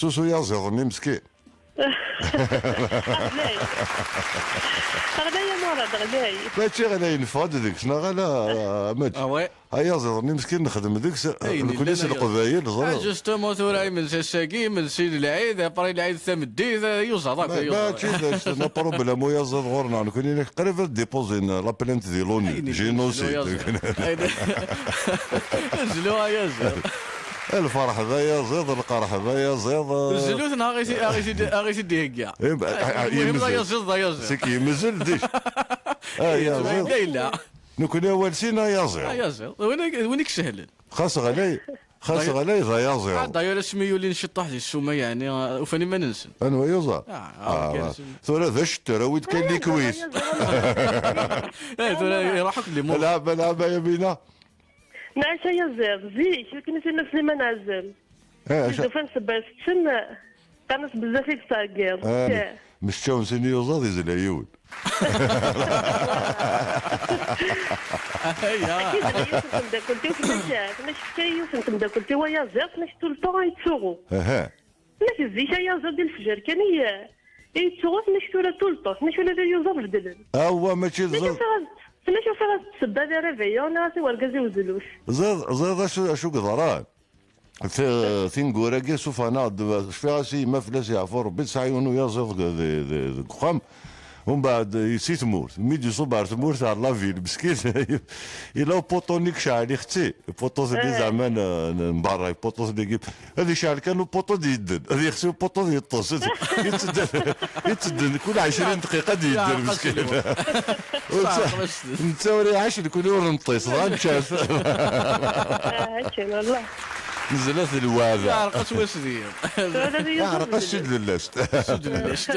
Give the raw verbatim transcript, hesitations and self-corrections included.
Susu yaziḍ-nni meskin. Ɣlay. Ɣlay a Murad, ɣlay. Mačči ɣlay, neffeɣ-d deg-s, neɣ ala, mačči. Ah ouais. Ayaziḍ-nni meskin nexdem deg-s, nekkni s Leqbayel, ẓriɣ. Ah, justement, tura imensi ass-agi, imensi n lɛid, après lɛid tameddit, eh, yuẓaḍ akk, ma, yuẓaḍ. Mačči d acu, na problème, uyaziḍ ɣur-neɣ, nekkni qrib ad déposer la plainte di l'ONU, génocide. Zlu ayaziḍ. Lferḥ d ayaziḍ, lqerḥ d ayaziḍ. Zlu-ten, aɣ-it-id-ihegga. Muhim d ayaziḍ, d ayaziḍ. C'est que yemzel déjà. Ayaziḍ. Yella. Nekkni awal sin ayaziḍ. Ayaziḍ. D win i, d win i isehlen. Xas ɣlay, xas ɣlay d ayaziḍ. Ah, d'ailleurs, asmi yulin ciṭṭaḥ di ssuma, yeɛni, uh, ufan iman-nsen. Anwa yuẓa? Ah, ah, tura d acetter, awi-d kan likwis. Eh, tura iruḥ akk limuṛ. Lɛaba, lɛaba, Yamina. Nɛac ayaziḍ, zik, akken i s-yenna Sliman Ɛazem. Eh, acu? Ufan sebba teččen, qqaren-as bezzaf i yettɛeggiḍ. Eh, mecčawen sin yuẓaḍ, yezla yiwen. Aya. Akka yezla yiwet n temdakelt-iw, tenna-k, tenna-k tefka yiwet n temdakelt-iw ayaziḍ, tenna-k tout le temps ay yettsuɣu. Aha. Tenna-k zik ayaziḍ di lefjer kan i, i yettsuɣu, tenna-k tura tout le temps, tenna-k ula d ayuẓaḍ beddlen. Awa, mačči d ẓiḍ. Tenna-k ufiɣ-as, tenna-k ufiɣ-as ssebba di réveillon, nniɣ-as i wergaz-iw zlus. Ẓiḍ, ẓiḍ acu, acu yeḍran? Ti-, tineggura-agi sufan-aɣ-d, cfiɣ-as i yemma fell-as yeɛfu Rebbi, tesɛa yiwen uyaziḍ deg, deg, deg, deg uxxam. Umbeɛd, eh, si tmurt. Mi d-iṣubb ar tmurt, ar la ville, meskin. Yella upuṭu-nni yecɛel, ixetti. Upuṭu-nni zeɛma n, n berra, upuṭu-nni ad yecɛel kan upuṭu ad yedden. Ad yexsi upuṭu ad yeṭṭes. Yettedden, yettedden. Kul ɛecrin dqiqa ad yedden, meskin. Netta ur iɛac, nekkni ur neṭṭis, dɣa nečča-t. Ah, akken, wallah. Nezla-t lwada. Yeɛreq-as wasdi. Yeɛreq-as sud lellast. Sud lellast.